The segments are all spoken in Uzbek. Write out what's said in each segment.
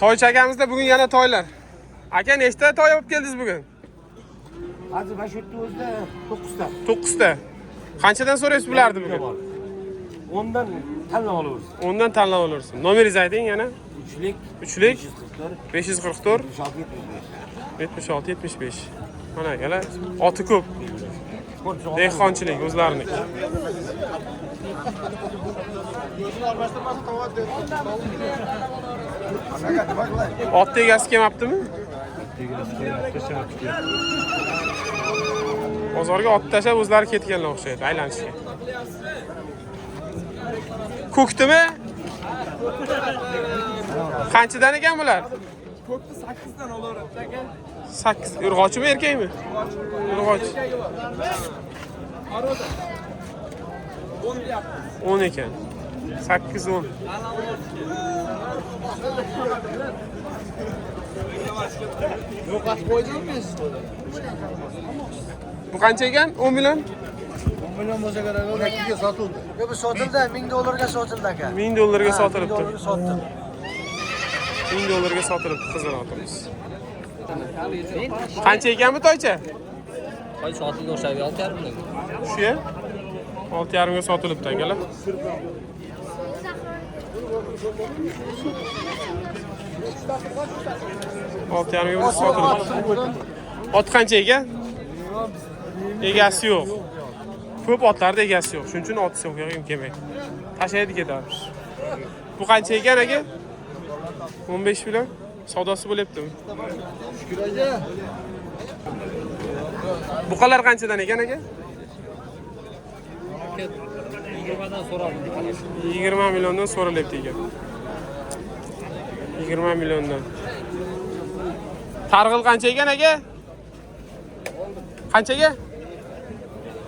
Toychi akamizda bugun yana toylar. Aka, nechta toy olib keldingiz bugun? Hozir mana shu yerda o'zida 9 ta. 9 ta. Qanchadan so'raysiz bularni bugun? 10dan tanlab olaversin. 10 dan tanlab olaversin. Nomeringizni ayting yana. 3lik 3lik 544 544 76 75. 76 75. Mana akalar, oti ko'p. Dehqonchilik o'zlariniki. Otni egasi kelmabdimi? Bozorga ot tashlab o'zlari ketganlar o'xshaydi aylanishga. Ko'kdimi? Qanchadan ekan bular? Ko'kni 8 dan olaveradi aka. 8 urg'ochimi, erkakmi? Urg'och. Paroda. 10 deyapmiz. 10 ekan. 8 10. Yo'qotib qo'ydingmi siz? Bu qancha ekan? 10 million? 10 million bo'lsa kerak, 12 ga sotildi. Yo'q, bu sotildi, 1000 dollarga sotildi aka. 1000 dollarga Ha, sotilibdi. 1000 dollarga sotdim. 1000 dollarga sotilibdi qizil otimiz. Qancha ekan bu toycha? Toy sotildi o'sha 6,5 million. Shu ya? 6,5 ga sotilibdi akalar. Olti yarimga bir sotilibdi. Ot qancha ekan? Egasi yo'q. Ko'p otlarda egasi yo'q. Shuning uchun ot so'kag'im kelmaydi. Tashlaydi ketadi. Bu qancha ekan aka? 15 million. Savdosi bo'lyaptimi? Buqalar qanchadan ekan aka? 20 dan so'raldi. 20 milliondan so'ralyapti ekan. 20 milliondan. Targ'il qancha ekan aka? Qanchaga?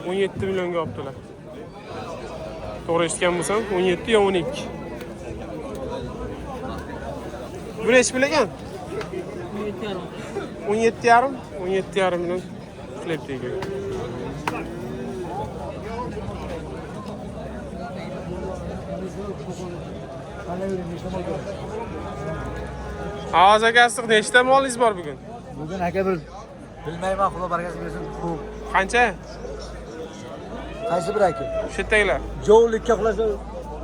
17 millionga olibdilar. To'g'ri eshitgan bo'lsam, 17 yo 12. Bu nechi pul ekan? 17,5. 17,5 million qilyapti ekan. Ovoz aka, issiq nechta molingiz bor bugun? Bugun aka bir Bilmayman, Xudo barakasini bersin. Ko'p. Qancha? Qaysi bir aka? O'sha yerdagilar. jovlikka qulasa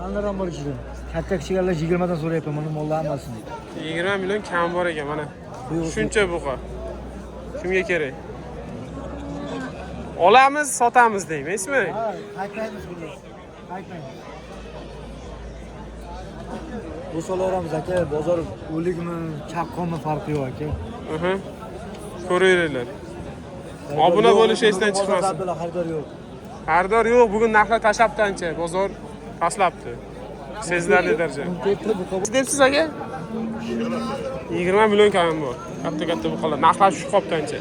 anlar ham bor ichida. Katta kichiklar 20 dan so'rayapman, mana mollar hammasini. 20 million kam bor ekan mana. Shuncha buqa. Kimga kerak? Olamiz, sotamiz deymaysizmi? Ha, qaytmaymiz buni. Qaytmaymiz. Bu solaveramiz aka, bozor o'likmi, chaqqonmi farqi yo'q aka. Mhm. Ko'raveringlar. Obuna bo'lish esdan chiqmasin. Bozor xaridor yo'q. Xaridor yo'q, bugun narxlar tashlabdi ancha, bozor pastlabdi. Sezilarli darajada. Katta buqa Debsiz aka? 20 million kam bor. Katta katta buqalar. Narxlar tushib qolibdi ancha.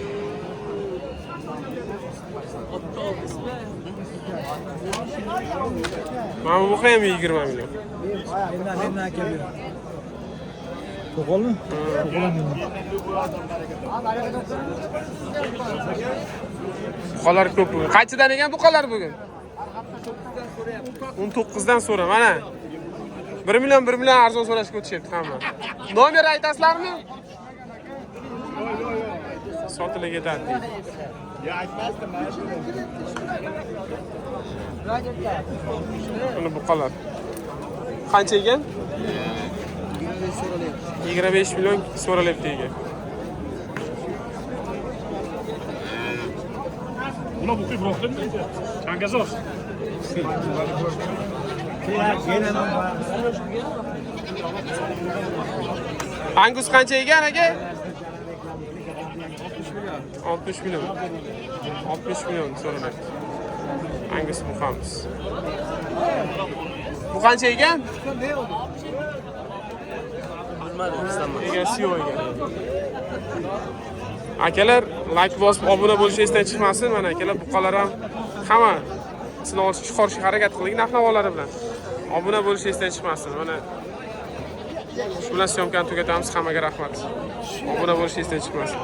Mana bu buqa ham 20 million. Mendan aka bu. To'qolmi? To'qol ham mendan. Buqalar ko'p bugun. Qanchadan ekan buqalar bugun? 19 dan so'ra, mana. 1 million 1 million arzon so'rashga o'tishyapti hamma. Nomer aytasizlarmi? Sotilib ketadi deydi. Buni buqalar. Qancha ekan? 25 million so'ralyapti ekan. Angus qancha ekan aka? 60 million. 60 million so'ralyapti. Angus buqamiz. Bu qancha ekan? Egasi yo'q ekan. Akalar, like bosib obuna bo'lish esdan chiqmasin. Mana akalar, buqalar ham hamma sizlar olishga chiqarishga harakat qiling narx-navolari bilan. Obuna bo'lish esdan chiqmasin. Mana shu bilan syomkani tugatamiz. Hammaga rahmat. Obuna bo'lish esdan chiqmasin.